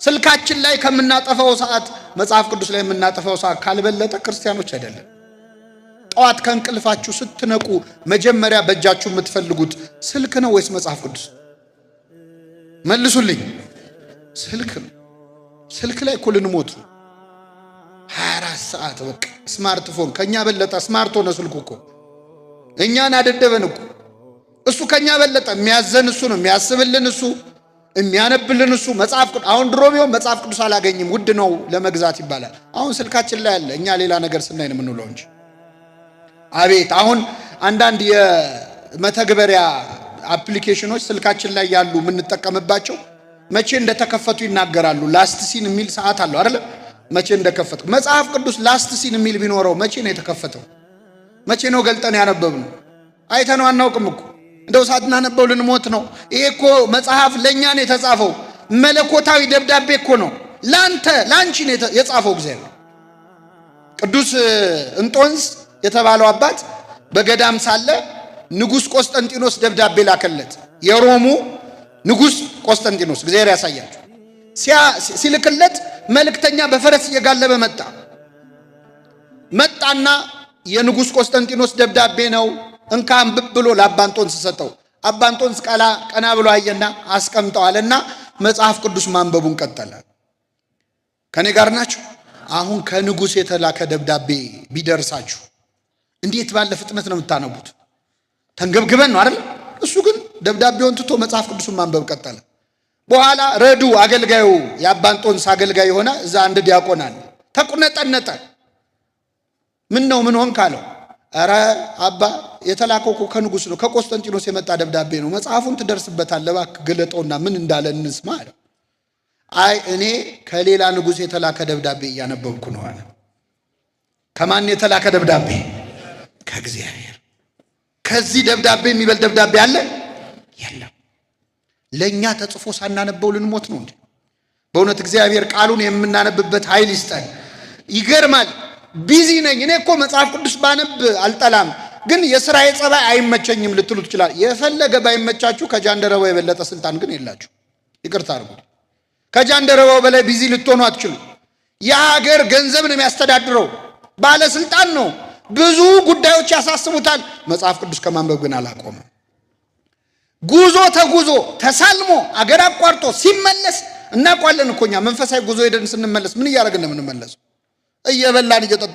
ስልካችን ላይ ከምናጠፋው ሰዓት መጽሐፍ ቅዱስ ላይ የምናጠፋው ሰዓት ካልበለጠ ክርስቲያኖች አይደለም። ጠዋት ከእንቅልፋችሁ ስትነቁ መጀመሪያ በእጃችሁ የምትፈልጉት ስልክ ነው ወይስ መጽሐፍ ቅዱስ? መልሱልኝ። ስልክ ነው። ስልክ ላይ እኮ ልንሞት ነው። 24 ሰዓት በቃ ስማርትፎን ከኛ በለጠ። Smart ሆነ ስልኩ እኮ፣ እኛን አደደበን እኮ። እሱ ከኛ በለጠ። የሚያዘን እሱ ነው፣ የሚያስብልን እሱ፣ የሚያነብልን እሱ። መጽሐፍ ቅዱስ አሁን ድሮ ቢሆን መጽሐፍ ቅዱስ አላገኝም፣ ውድ ነው ለመግዛት ይባላል። አሁን ስልካችን ላይ አለ። እኛ ሌላ ነገር ስናይ ነው የምንውለው እንጂ። አቤት፣ አሁን አንዳንድ የመተግበሪያ application ኖች ስልካችን ላይ ያሉ የምንጠቀምባቸው መቼ እንደተከፈቱ ይናገራሉ። Last seen የሚል ሰዓት አለው አይደለም? መቼ እንደከፈቱ። መጽሐፍ ቅዱስ last seen የሚል ቢኖረው መቼ ነው የተከፈተው? መቼ ነው ገልጠን ያነበብነው? አይተነው አናውቅም እኮ። እንደው ሳናነበው ልንሞት ነው። ይሄ እኮ መጽሐፍ ለእኛ ነው የተጻፈው። መለኮታዊ ደብዳቤ እኮ ነው። ላንተ ላንቺ ነው የጻፈው እግዚአብሔር። ቅዱስ እንጦንስ የተባለው አባት በገዳም ሳለ ንጉሥ ቆስጠንጢኖስ ደብዳቤ ላከለት። የሮሙ ንጉሥ ቆስጠንጢኖስ፣ እግዚአብሔር ያሳያቸው። ሲልክለት መልእክተኛ በፈረስ እየጋለበ መጣ። መጣና የንጉሥ ቆስጠንጢኖስ ደብዳቤ ነው፣ እንካ አንብብ ብሎ ለአባ እንጦንስ ሰጠው። አባ እንጦንስ ቀና ብሎ አየና አስቀምጠዋልና መጽሐፍ ቅዱስ ማንበቡን ቀጠለ። ከኔ ጋር ናችሁ? አሁን ከንጉሥ የተላከ ደብዳቤ ቢደርሳችሁ እንዴት ባለ ፍጥነት ነው የምታነቡት? ተንገብግበን ነው አይደል? እሱ ግን ደብዳቤውን ትቶ መጽሐፍ ቅዱሱን ማንበብ ቀጠለ። በኋላ ረዱ አገልጋዩ፣ የአባ እንጦንስ አገልጋይ የሆነ እዛ አንድ ዲያቆን አለ። ተቁነጠነጠ። ምን ነው፣ ምን ሆንክ አለው። ኧረ አባ፣ የተላከው እኮ ከንጉሥ ነው፣ ከቆስጠንጢኖስ የመጣ ደብዳቤ ነው። መጽሐፉን ትደርስበታለህ፣ እባክህ ግለጠውና ምን እንዳለ እንስማ አለው። አይ፣ እኔ ከሌላ ንጉሥ የተላከ ደብዳቤ እያነበብኩ ነው አለ። ከማን የተላከ ደብዳቤ? ከእግዚአብሔር። ከዚህ ደብዳቤ የሚበልጥ ደብዳቤ አለ? የለም። ለእኛ ተጽፎ ሳናነበው ልንሞት ነው እንዴ? በእውነት እግዚአብሔር ቃሉን የምናነብበት ኃይል ይስጠን። ይገርማል። Busy ነኝ፣ እኔ እኮ መጽሐፍ ቅዱስ ባነብ አልጠላም፣ ግን የስራዬ ጸባይ አይመቸኝም ልትሉ ትችላል። የፈለገ ባይመቻችሁ ከጃንደረባው የበለጠ ስልጣን ግን የላችሁ። ይቅርታ አድርጉ። ከጃንደረባው በላይ busy ልትሆኑ አትችሉ። የሀገር ገንዘብ ነው የሚያስተዳድረው፣ ባለስልጣን ነው። ብዙ ጉዳዮች ያሳስቡታል። መጽሐፍ ቅዱስ ከማንበብ ግን አላቆመም። ጉዞ ተጉዞ፣ ተሳልሞ፣ አገር አቋርጦ ሲመለስ፣ እናውቀዋለን እኮ እኛ መንፈሳዊ ጉዞ ሄደን ስንመለስ ምን እያደረግን ነው የምንመለሰው? እየበላን እየጠጣን